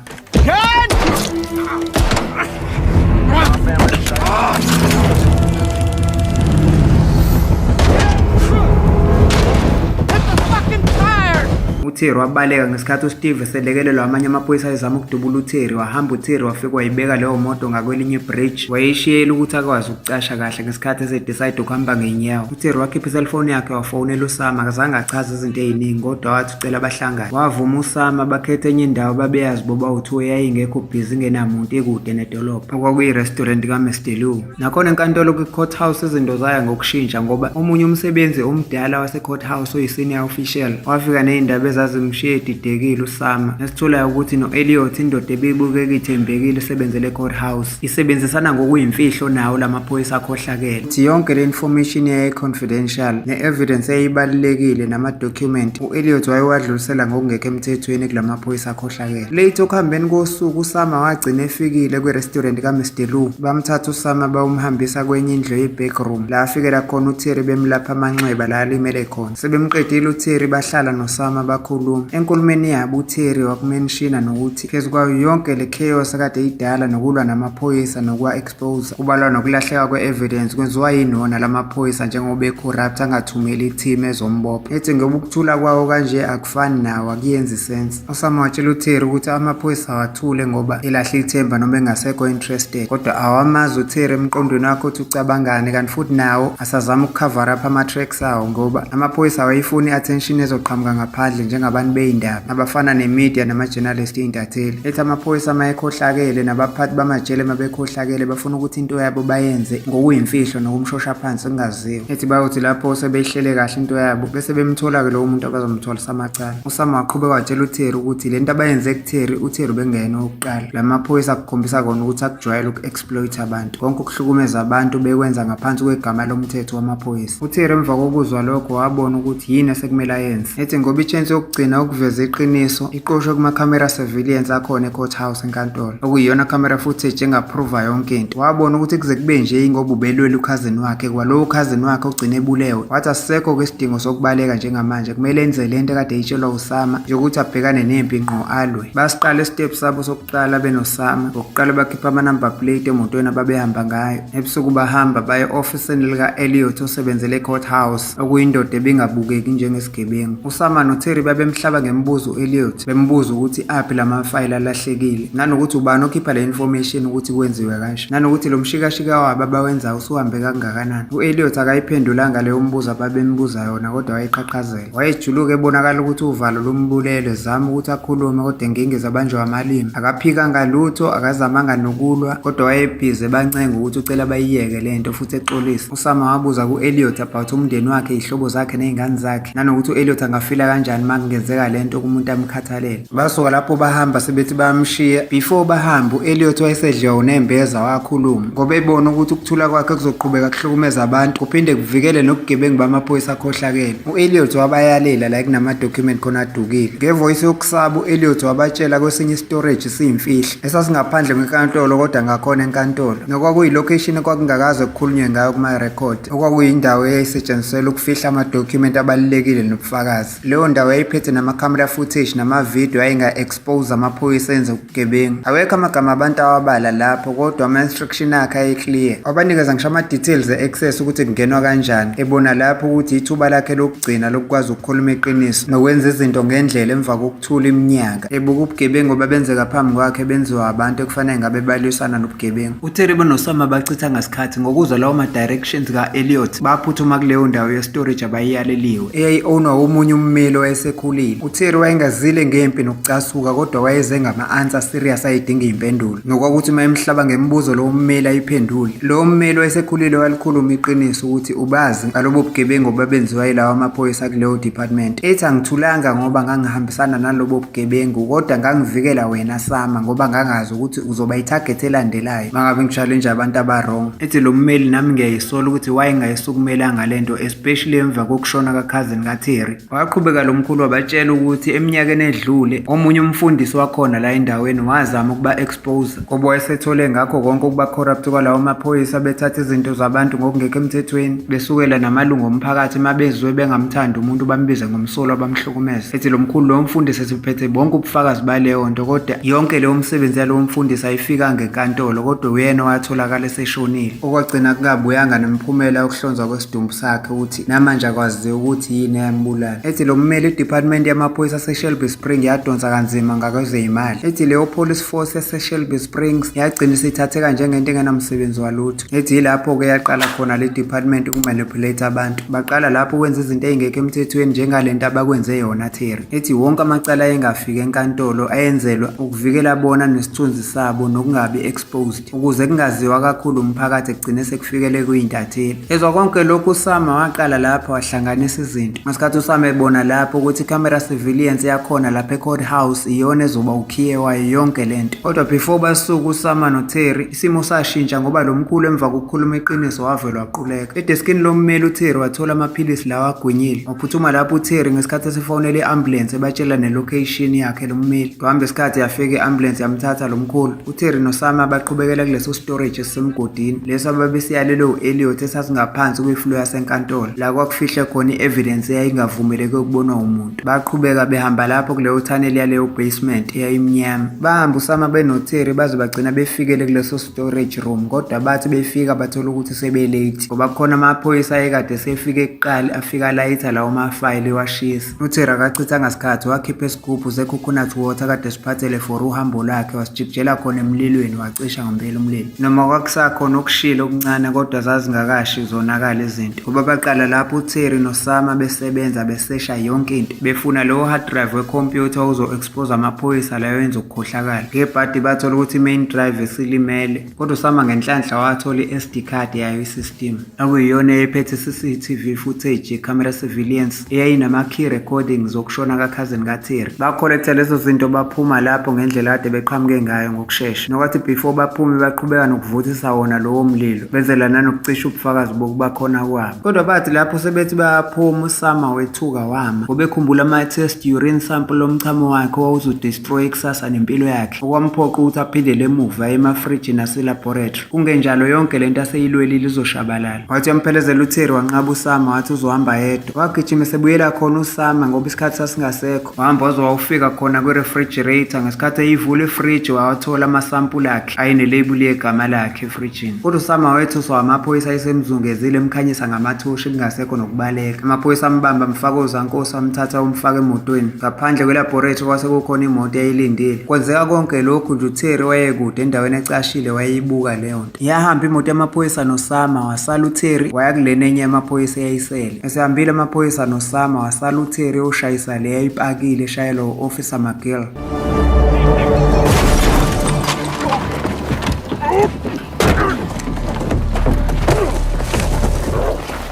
UTerry wabaleka ngesikhathi uSteve eselekelelwa amanye amaphoyisa ayezama ukudubula uTerry. Wahamba uTerry wafika wayibeka leyo moto ngakwelinye ibridge. Wayeyishiyela ukuthi akwazi ukucasha kahle ngesikhathi esedecide ukuhamba ngey'nyawo. UTerry wakhipha iselfoni yakhe wafonela uSama, akazange achaze izinto ey'ningi kodwa wathi ucela bahlangane. Wavuma uSama bakhetha enye indawo babeyazi bobawu-two eyayingekho busy ingenamuntu ikude nedolobha okwakuyi-restaurant kaMr Lu. Nakhona enkantolo kwi-court house izinto zaya ngokushintsha ngoba omunye umsebenzi omdala wase-court house oyi-senior official wafika ney'ndaba ezazimshiye edidekile uSama. Esitholayo ukuthi no-Elliot indoda ebibukeka ithembekile isebenzele e-court house isebenzisana ngokuyimfihlo nawo lamaphoyisa akhohlakele. Uthi yonke le information yayi-confidential ne-evidence eyayibalulekile nama-document u-Elliot wayewadlulisela ngokungekho emthethweni kulamaphoyisa akhohlakele. Late okuhambeni kosuku uSama wagcina efikile kwi-restaurant kaMr Lu. Bamthatha uSama bayomhambisa kwenye indlu eyi-back room la afikela khona uTerry bemlapha amanxeba la alimele khona. Sebemqedile uTerry bahlala noSama bakhuluma. Enkulumeni yabo uTerry wakumenshina nokuthi phezu kwayo yonke le chaos akade idala nokulwa namaphoyisa nokuwa-expose kubalwa nokulahleka kwe-evidence kwenziwa yini wona lamaphoyisa njengoba ecorrupt angathumeli i-team ezombopha. Ethi ngoba ukuthula kwawo kanje akufani nawo akuyenzi sense. USama watshela uTerry ukuthi amaphoyisa awathule ngoba elahle ithemba noma engasekho interested kodwa awamazi uTerry emqondweni wakhe ukuthi ucabangani kanti futhi nawo asazama ukucover up ama-tracks awo ngoba amaphoyisa awayifuni i-attention ezoqhamuka ngaphandle njengabantu bey'ndaba abafana ne-media nama-journalist iy'ntatheli. Ethi amaphoyisa uma ekhohlakele nabaphathi bamajele uma bekhohlakele bafuna ukuthi into yabo bayenze ngokuyimfihlo nokumshosha phansi kungaziwa. Ethi bayothi lapho sebeyihlele kahle into yabo bese bemthola-ke lowo muntu abazomtholisa amacala. USama waqhubeka watshela uTerry ukuthi lento abayenze kuTerry, uTerry ubengeyena owokuqala. La maphoyisa akukhombisa kona ukuthi akujwayele uku-exploit abantu. Konke ukuhlukumeza abantu bekwenza ngaphansi kwegama lomthetho wamaphoyisa. UTerry emva kokuzwa lokho wabona ukuthi yini esekumele ayenze. Ethi ngoba i-chance yokugcina yokugcina ukuveza iqiniso iqoshwe kuma-camera surveillance akhona e-courthouse enkantolo, okuyiyona camera footage engaprova yonke into. Wabona ukuthi kuze kube nje ingoba ubelwela ukhazini wakhe, kwalowo khazini wakhe ogcine ebulewe. Wathi asisekho-ke isidingo sokubaleka njengamanje, kumele enze lento ekade eyitshelwa uSama yokuthi abhekane nempi ngqo alwe. Basiqala isitephu sabo sokuqala benoSama. Ngokuqala bakhipha ama-number plate emotweni ababehamba ngayo. Ebusuku bahamba baye e-ofisini lika-Elliot osebenzele e-courthouse, okuyindoda ebingabukeki njengesigebengu. USama noTerry babemhlaba ngemibuzo u-Elliot, bembuza ukuthi aphi lamafayela alahlekile, nanokuthi ubani okhipha le information ukuthi kwenziwe kanje, nanokuthi lo mshikashika wabo abawenzayo usuhambe kangakanani. U-Elliot akayiphendulanga leyo mbuzo ababembuza yona, kodwa wayeqhaqhazela. Wayejuluka ebonakala ukuthi uvalo lumbulele, zama ukuthi akhulume kodwa engingiza abanjwa amalimi. Akaphikanga lutho, akazamanga nokulwa, kodwa wayebhizi ebancenga ukuthi ucela bayiyeke lento futhi exolisa. USama wabuza ku-Elliot about umndeni wakhe, iy'hlobo zakhe ney'ngane zakhe, nanokuthi u-Elliot angafila kanjani uma kungenzeka lento kumuntu amkhathalele. Basuka lapho bahamba sebethi bayamshiya. Before bahamba u-Elliot wayesedliwa unembeza wakhuluma ngoba ebona ukuthi ukuthula kwakhe kuzoqhubeka kuhlukumeza abantu kuphinde kuvikele nobugebengu bamaphoyisa akhohlakele. U-Elliot wabayalela la kunama-document khona adukile. Ngevoice yokusaba u-Elliot wabatshela kwesinye istorage siyimfihlo esasingaphandle kwenkantolo kodwa ngakhona enkantolo, nokwakuyilocation ekwakungakaze kukhulunywe ngayo kuma-record, okwakuyindawo eyayisetshenziselwa ukufihla amadokhumenti abalulekile nobufakazi. Leyo ndawo yayiphethe nama-camera footage namavidiyo ayenga-expose amaphoyisa enze ubugebengu. Awekho amagama abantu awabala lapho, kodwa ama-instruction akhe aye-clear. Wabanikeza ngisho ama-details e-access ukuthi kungenwa kanjani, ebona lapho ukuthi ithuba lakhe lokugcina lokukwazi ukukhuluma iqiniso nokwenza izinto ngendlela emva kokuthula iminyaka ebuka ubugebengu obabenzeka phambi kwakhe benziwa abantu ekufanele ngabe balwisana nobugebengu. UTerry benoSama bachitha ngasikhathi ngokuzwa lawo ma-directions ka-Elliot, baphuthuma kuleyo ndawo ye-storage abayiyaleliwe eyayi-ownwa omunye ummeli owayesekhulile. UTerry wayengazile ngempi nokucasuka, kodwa wayeze ngama-answer serious ayedinga iy'mpendulo, nokwakuthi uma emhlaba ngemibuzo lowo mmeli ayiphendule. Lowo mmeli owayesekhulile walikhuluma iqiniso ukuthi ubazi ngalobo bugebengu obabenziwa yilawo amaphoyisa kuleyo department. Ethi angithulanga ngoba ngangihambisana nalobo bugebengu, kodwa ngangivikela wena Sama ngoba ngangazi ukuthi uzoba i-target elandelayo mangabe ngi-challenge abantu aba-wrong. Ethi lo mmeli nami ngiyayisola ukuthi wayengayisukumelanga lento, especially emva kokushona ka-cousin kaTerry. Waqhubeka lo mkhulu wabatshela ukuthi eminyakeni edlule omunye umfundisi wakhona la endaweni wazama ukuba expose ngoba wayesethole ngakho konke ukuba corrupt kwalawo maphoyisa, bethatha izinto zabantu ngokungekho emthethweni, besukela namalungu omphakathi uma bezwe bengamthandi umuntu bambize ngomsolwa bamhlukumeze. Ethi lo mkhulu lowo mfundisi esiphethe bonke ubufakazi baleyo nto, kodwa yonke leyo msebenzi yalowo mfundisi ayifikanga enkantolo, kodwa uyena owatholakala eseshonile, okwagcina kungabuyanga nemiphumela yokuhlonzwa kwesidumbu sakhe ukuthi namanje akwaziwa ukuthi yini eyambulala. Ethi lo mmeli i-department yamaphoyisa aseShelby Springs yadonsa kanzima ngakwezeyimali. Ethi leyo police force yaseShelby Springs yagcina isithatheka njengento engenamsebenzi walutho. Ethi yilapho-ke yaqala khona le department ukumanipulate abantu. Baqala lapho ukwenza izinto ey'ngekho emthethweni njengalento abakwenze yona Terry. Ethi wonke amacala ayengafiki enkantolo ayenzelwa ukuvikela bona nesithunzi sabo nokungabi exposed, ukuze kungaziwa kakhulu umphakathi ekugcine sekufikele kuyintatheli. Ezwa konke lokhu uSama waqala lapho wahlanganisa izinto. Ngesikhathi uSama ebona lapho ukuthi i-camera surveillance yakhona lapha e-courthouse iyona ezoba ukhiye wayo yonke lento. Kodwa before basuka uSama noTerry, isimo sashintsha ngoba lo mkhulu emva kokukhuluma iqiniso wavele waquleka. Edeskini lommeli uTerry wathola amaphilisi lawa agwinyile. Waphuthuma lapho uTerry ngesikhathi esefonela i-ambulance ebatshela ne-location yakhe lo mmeli. Kuhamba isikhathi yafika i-ambulance yamthatha lo mkhulu. UTerry noSama baqhubekela kuleso storage esisemgodini leso ababesiyalelwe u-Elliot esasingaphansi kwiflo yasenkantolo, la kwakufihle khona i-evidence eyayingavumeleke ukubonwa umuntu. Baqhubeka behamba lapho kuleyo tunnel yaleyo basement eyayimnyama. Bahamba uSama benoTerry baze bagcina befikele kuleso storage room, kodwa bathi befika bathola ukuthi sebelate ngoba kukhona amaphoyisa ayekade sefike kuqala afika alayitha lawo mafayili washisa. UTerry akachithanga sikhathi wakhipha isigubhu se-coconut water kade siphathele for uhambo lwakhe, wasijikijela khona emlilweni wacisha ngempela umlilo. Noma kwakusakhona okushilo okuncane, kodwa zazingakashi zonakala izinto ngoba baqala lapho uTerry noSama besebenza besesha yonke into befuna lowo hard drive wekhompyutha ozo-expose amaphoyisa layo enza ukukhohlakala. Ngebhadi bathola ukuthi i-main drive isilimele, kodwa uSama ngenhlanhla wathola i-SD card yayo i-system, okuyiyona eyayiphethe i-CCTV footage ye-camera surveillance eyayinama-key recordings zokushona ka-cousin kaTerry. Bakholektha lezo zinto baphuma lapho ngendlela kade beqhamuke ngayo ngokushesha. Nokwathi before baphume baqhubeka nokuvuthisa wona lowo mlilo, benzela nanokucisha ubufakazi bokuba khona kwabo. Kodwa bathi lapho sebethi bayaphuma uSama wethuka wama ngoba ekhumbula Ama-test urine sample lomchamo wakhe owawuzodestroy ikusasa nempilo yakhe, okwamphoqa ukuthi aphindele emuva emafrijini aselabhorethi, kungenjalo yonke lento aseyilwelile izoshabalala. Wathi uyamphelezela uTerry, wanqaba uSama, wathi uzohamba yedwa. Wagijima esebuyela khona uSama ngoba isikhathi sasingasekho. Wahamba waze wawufika khona kwi-refrigerator. Ngesikhathi eyivula ifriji wawathola amasampuli akhe ayenelebuli yegama lakhe efrijini. Kodwa uSama wethuswa amaphoyisa ayesemzungezile emkhanyisa ngamathoshi kungasekho nokubaleka. Amaphoyisa ambamba amfaka ozankosi, amthatha umfaka emotweni. Ngaphandle kwelabhorethi kwase kukhona imoto eyayilindile. Kwenzeka konke lokhu nje uTerry wayekude endaweni ecashile wayeyibuka leyo nto. Yahamba imoto yamaphoyisa noSama, wasala uTerry waya kulena enye yamaphoyisa eyayisele. Esehambile amaphoyisa noSama, wasala uTerry oshayisa le yayipakile eshayelwa u-Officer McGill.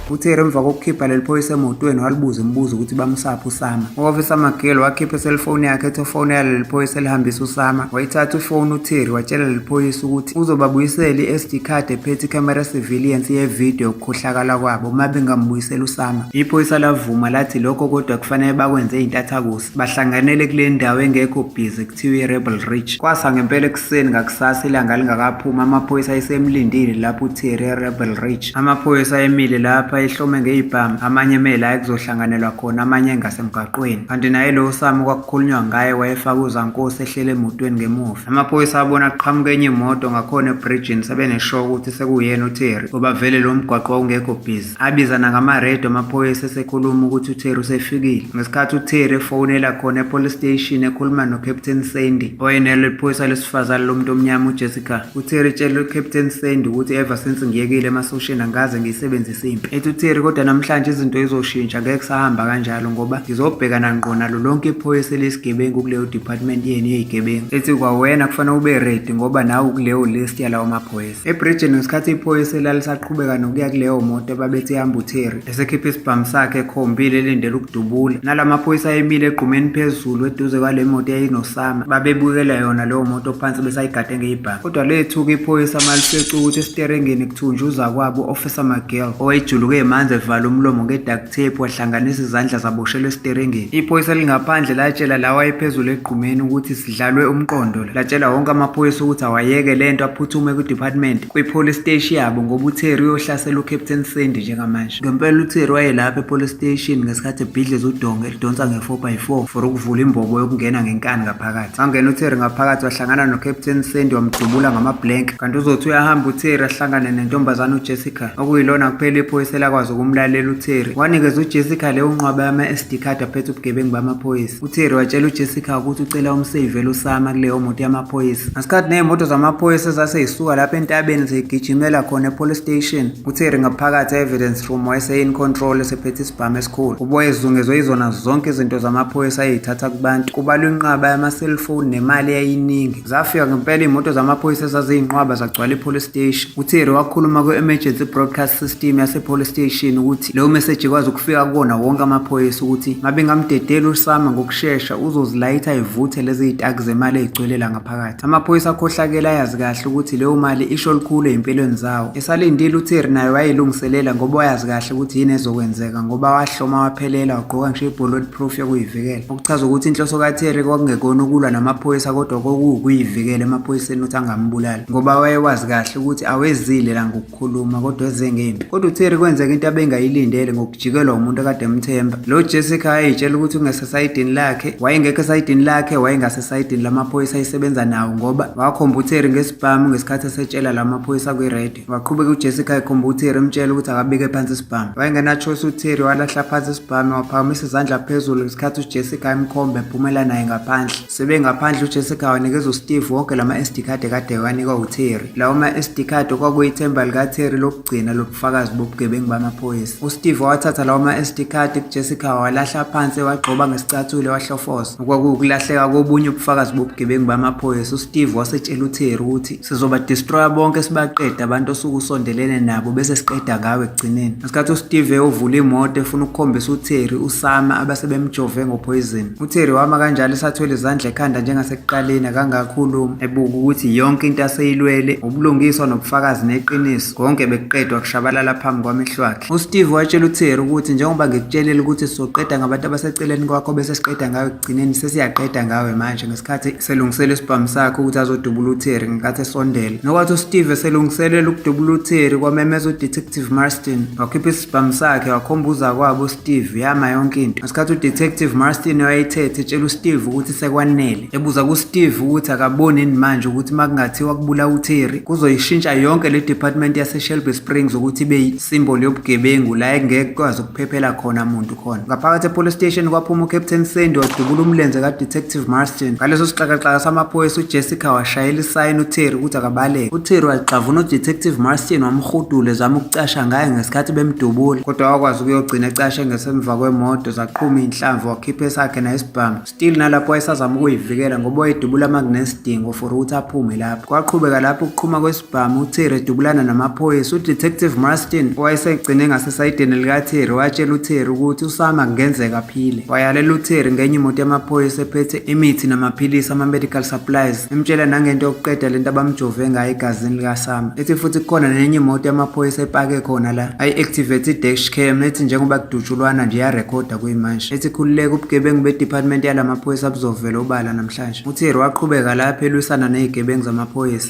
UTerry emva kokukhipha leli phoyisa emotweni walibuza imibuzo ukuthi bamsaphi uSama. U-Officer McGill wakhipha iselfoni yakhe ethi ufonela leli phoyisa elihambisa uSama. Wayithatha ifoni uTerry watshela leli phoyisa ukuthi uzobabuyisela i-SD card ephethe ikhamera surveillance yevidiyo yokukhohlakala kwabo uma bengambuyisela uSama. Iphoyisa lavuma lathi lokho kodwa kufanele bakwenze intathakusa. Bahlanganele kule ndawo engekho busy kuthiwa i-Rebel Ridge. Kwasa ngempela ekuseni ngakusasa ilanga lingakaphumi, amaphoyisa ayesemlindile lapho uTerry eRebel Ridge. Amaphoyisa ayemile lapha ehlome ngezibhamu, amanye eme la ekuzohlanganelwa khona, amanye engasemgaqweni. Kanti naye lo Osama okwakukhulunywa ngaye wayefake uzankosi ehlele emotweni ngemuva. Amaphoyisa abona kuqhamuka enye imoto ngakhona ebridgini sebeneshow ukuthi sekuyena uTerry ngoba vele lo mgwaqo wawungekho busy. Abizana ngamaredio amaphoyisa esekhuluma ukuthi uTerry usefikile. Ngesikhathi uTerry efonela khona epolice station ekhuluma noCaptain Sandy owayenelo iphoyisa lesifazane lomuntu omnyama uJessica. UTerry etshela uCaptain Sandy ukuthi ever since ngiyekile emasosheni angikaze ngiyisebenzise impi. Ethi uTerry kodwa namhlanje izinto izoshintsha, ngeke kusahamba kanjalo ngoba ngizobhekana ngqo nalo lonke iphoyisa eliyisigebengu kuleyo department yenu yeyigebengu. Ethi kwawena kufanele ube ready ngoba nawe ukuleyo list yalawo maphoyisa. Ebridgini ngesikhathi iphoyisa elalisaqhubeka nokuya kuleyo moto ababethi ihamba uTerry esekhipha isibhamu sakhe ekhombile elindele ukudubula. Nala maphoyisa ayemile egqumeni phezulu eduze kwale moto eyayinosama, babebukela yona leyo moto phansi besayigade ngeyibhamu. Kodwa lethuka iphoyisa malifica ukuthi esiteringini kuthunjuza kwabo u-Officer McGill owayejuluke emanzi evala umlomo nge-duct tape wahlanganisa izandla zaboshelwa esiteringini. Iphoyisa elingaphandle latshela lawa ayephezulu egqumeni ukuthi sidlalwe umqondo. Latshela wonke amaphoyisa ukuthi awayeke lento aphuthume kwi-department kwi-police station yabo ngoba uTerry uyohlasela uCaptain Sandy njengamanje. Ngempela uTerry wayelapha e-police station ngesikhathi ebhidliza udonga elidonsa nge-4x4 for ukuvula imbobo yokungena ngenkani ngaphakathi. Wangena uTerry ngaphakathi wahlangana noCaptain Sandy wamdubula ngama-blank. Kanti uzothi uyahamba uTerry ahlangane nentombazane uJessica okuyilona kuphela iphoyisa elakwazi ukumlalela uTerry. Wanikeza uJessica leyo nqwaba yama-SD card aphethe ubugebengu bamaphoyisa. UTerry watshela uJessica ukuthi ucela umseyivele uSama kuleyo moto yamaphoyisa. Ngesikhathi ney'moto zamaphoyisa ezasey'suka lapha entabeni zigijimela khona e-police station, uTerry ngaphakathi e-evidence room wayese-in control esephethe isibhamu esikhulu. Uboya ezungezwe yizona zonke izinto zamaphoyisa ayey'thatha kubantu. Kubalwa inqaba yama-cellphone nemali eyayiningi. Zafika ngempela iy'moto zamaphoyisa ezaziyinqwaba zagcwala i-police station. UTerry wakhuluma kwi-emergency broadcast system yase-police station ukuthi leyo message ikwazi ukufika kuwona wonke amaphoyisa ukuthi mabengamdedeli uSama ngokushesha uzozilayitha ivuthe lezi zitaki zemali ey'gcwele la ngaphakathi. Amaphoyisa akhohlakele ayazi kahle ukuthi leyo mali isho lukhulu ey'mpilweni zawo. Esalindile uTerry naye wayelungiselela ngoba wayazi kahle ukuthi yini ezokwenzeka ngoba wahloma waphelela wagqoka ngisho i-bullet proof yokuyivikela. Okuchaza ukuthi inhloso kaTerry kwakungekona ukulwa namaphoyisa kodwa kwakuwukuyivikela emaphoyiseni ukuthi angambulali ngoba wayewazi kahle ukuthi awezile la ngokukhuluma kodwa eze ngempi. Kodwa uTerry kwenzeka into abengayilindele ngokujikelwa umuntu akade emthemba. Lo Jessica wayeyitshela ukuthi ungesesayidini lakhe, wayengekho esayidini lakhe, wayengasesayidini lamaphoyisa ayesebenza nawo ngoba wakhomba uTerry ngesibhamu ngesikhathi esetshela la maphoyisa kwi-radio. Waqhubeka uJessica ekhomba uTerry emtshela ukuthi akabeke phansi isibhamu. Wayengenachoice uTerry walahla phansi isibhamu waphakamisa izandla phezulu ngesikhathi uJessica emkhomba ephumela naye ngaphandle. Sebengaphandle uJessica wanikeza uSteve wonke lama SD card ekade wanikwa uTerry. Lawo ma SD card kwakuyithemba likaTerry lokugcina lobufakazi bobugebengu bamaphoyisa. USteve wathatha lawo ma SD card kuJessica walahla phansi wagxoba ngesicathulo wahlofoza. Okwakukulahleka kobunye ubufakazi bobugebengu bamaphoyisa. USteve wasetshela uTerry ukuthi sizoba destroya bonke sibaqede abantu osuke usondelene nabo bese siqeda ngawe ekugcineni. Ngesikhathi uSteve eyovula imoto efuna ukukhombisa uTerry uSama abasebemjove ngopoison. UTerry wama kanjalo esathwele izandla ekhanda njengasekuqaleni akangakhuluma ebuka ukuthi yonke into aseyilwele ubulungiswa nobufakazi neqiniso konke bekuqedwa kushabalala phambi kwamehlo. amehlo akhe. USteve watshela uTerry ukuthi njengoba ngikutshelile ukuthi sizoqeda ngabantu abaseceleni kwakho bese siqeda ngawe ekugcineni, sesiyaqeda ngawe manje, ngesikhathi selungisela isibhamu sakhe ukuthi azodubula uTerry ngenkathi esondela. Nokwathi uSteve eselungiselela ukudubula uTerry, kwamemeza uDetective Marston, wakhipha isibhamu sakhe wakhombuza kwabo uSteve, yama yonke into. Ngesikhathi uDetective Marston wayethethe etshela uSteve ukuthi sekwanele, ebuza kuSteve ukuthi akaboni yini manje ukuthi makungathiwa kubulawa uTerry kuzoyishintsha yonke le department yaseShelby Springs ukuthi ibe yisymbol yobugebengu la engeke kwazi ukuphephela khona muntu khona. Ngaphakathi epolice station kwaphuma uCaptain Sandy wadubula umlenze kaDetective Marston. Ngaleso sixakaxaka samaphoyisa uJessica washayela isayini uTerry ukuthi akabaleke. UTerry wagxavuna uDetective Marston wamhudula ezama ukucasha ngaye ngesikhathi bemdubula, kodwa wakwazi ukuyogcina ecashe ngesemva kwemoto, zaqhuma iy'nhlamvu wakhipha esakhe naye isibhamu. Still nalapho wayesazama ukuyivikela ngoba wayedubula uma kunesidingo for ukuthi aphume lapho. Kwaqhubeka lapho ukuqhuma kwesibhamu, uTerry edubulana namaphoyisa. UDetective Marston owayesegcine ngasesayidini likaTerry watshela uTerry ukuthi uSama kungenzeka aphile. Wayalela uTerry ngenye imoto yamaphoyisa ephethe imithi namaphilisi ama-medical supplies, emtshela nangento yokuqeda lento abamjove ngayo egazini likaSama. Ethi futhi kukhona nenye imoto yamaphoyisa epake khona la, ayi-activate i-dash cam, ethi njengoba kudutshulwana nje iyarekhoda kuyimanje. Ethi khululeka, ubugebengu be-department yalamaphoyisa buzovela obala namhlanje. UTerry waqhubeka lapho elwisana ney'gebengu zamaphoyisa.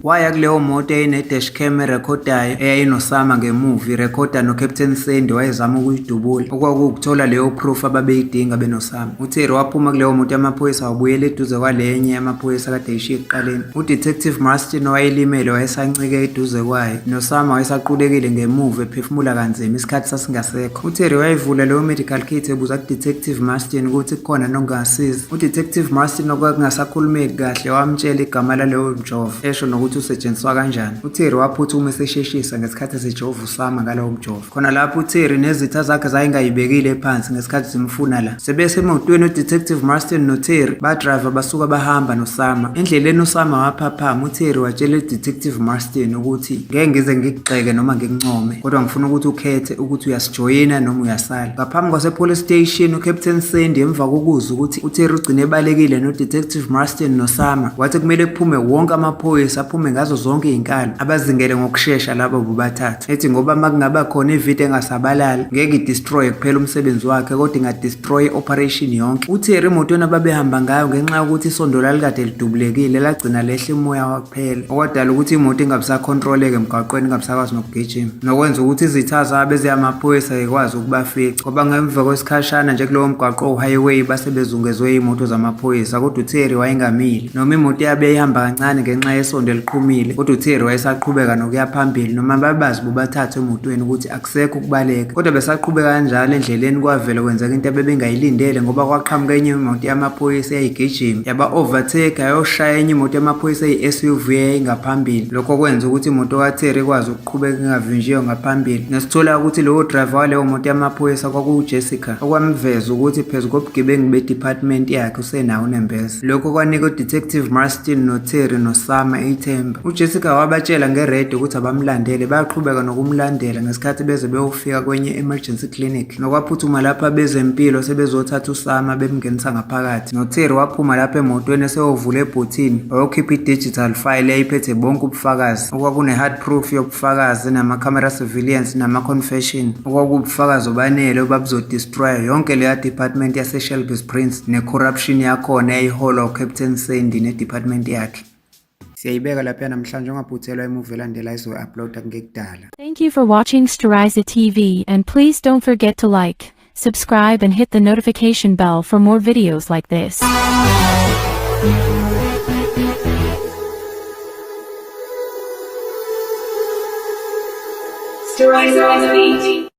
Waya kuleyo moto eyayine-dash cam erekhodayo eyayinosama ngemuva irekhoda noCaptain Sandy wayezama ukuyidubula, okwakuwukuthola leyo proof ababeyidinga benosama. UTerry waphuma kuleyo moto yamaphoyisa wabuyela eduze kwalenye yamaphoyisa kade eyishiye ekuqaleni. UDetective Marston owayelimele wayesancike eduze kwayo, nosama wayesaqulekile ngemuva ephefumula kanzima, isikhathi sasingasekho. UTerry wayivula leyo medical kit ebuza kuDetective Marston ukuthi kukhona nokungasiza. UDetective Marston okwakungasakhulumeki kahle wamtshela igama laleyo mjovo, esho nokuthi usetshenziswa kanjani. UTerry waphuthuma esesheshisa ngesikhathi esejova uSama ngalowo mjovo. Khona lapho uTerry nezitha zakhe zayingayibekile phansi ngesikhathi zimfuna la. Sebesemotweni uDetective Marston noTerry badrayiva basuka bahamba noSama. Endleleni uSama waphaphama, uTerry watshela uDetective Marston ukuthi ngeke ngize ngikugxeke noma ngikuncome, kodwa ngifuna ukuthi ukhethe ukuthi uyasijoyina noma uyasala. Ngaphambi kwase-police station uCaptain Sandy emva kokuzwa ukuthi uTerry ugcine ebalekile noDetective Marston noSama, wathi kumele kuphume wonke amaphoyisa, aphume ngazo zonke iy'nkalo, abazingele ngokushesha labo bobathathu. Ethi ngoba uma kungaba khona ividiyo engasabalala ngeke idestroye kuphela umsebenzi wakhe kodwa ingadestroy i-operation yonke. UTerry emotweni ababehamba ngayo ngenxa yokuthi isondo lalikade lidubulekile lagcina lehla umoya wakuphela, okwadala ukuthi imoto ingabisakhontroleka emgwaqweni, ingabisakwazi nokugijima, nokwenza ukuthi izitha zabo eziyamaphoyisa zikwazi ukubafica, ngoba ngemva kwesikhashana nje kulowo mgwaqo owu-highway base bezungezwe iy'moto zamaphoyisa. Kodwa uTerry wayengamile, noma imoto yabe ihamba kancane ngenxa yesondo eliqhumile, kodwa uTerry wayesaqhubeka nokuya phambili, noma babazi bobathathu emotweni ukuthi akusekho ukubaleka, kodwa besaqhubeka kanjalo endleleni kwavele kwenzeka into abebengayilindele, ngoba kwaqhamuka enye imoto yamaphoyisa eyayigijima yaba-overtake yayoshaya enye imoto yamaphoyisa eyi-SUV eyayingaphambili. Lokho kwenza ukuthi imoto kaTerry ikwazi ukuqhubeka ingavinjiwe ngaphambili. Nesithola ukuthi lowo driver waleyo moto yamaphoyisa kwakuwuJessica, okwamveza ukuthi phezu kobugebengu be-department yakhe usenawo unembeza. Lokho kwanika uDetective Marston noTerry noSama ithemba. UJessica wabatshela ngeredio ukuthi abamlandele, bayaqhubeka nokumlandela ngesikhathi beze beyofika kwenye emergency clinic. Nokwaphuthuma lapho abezempilo sebezothatha uSama bemngenisa ngaphakathi. NoTerry waphuma lapho emotweni eseyovula ebhuthini wayokhipha i-digital file eyayiphethe bonke ubufakazi, okwakune-hard proof yobufakazi nama-camera surveillance nama-confession, okwakuwubufakazi obanele obabuzodestroya yonke leya department yaseShelby Springs ne-corruption yakhona eyayiholwa uCaptain Sandy ne-department yakhe. Siyayibeka lapha namhlanje, ungaphuthelwa imuvi elandela izoyi-uploada kungekudala. Thank you for watching Storiza TV and please don't forget to like, subscribe and hit the notification bell for more videos like this. Storiza TV.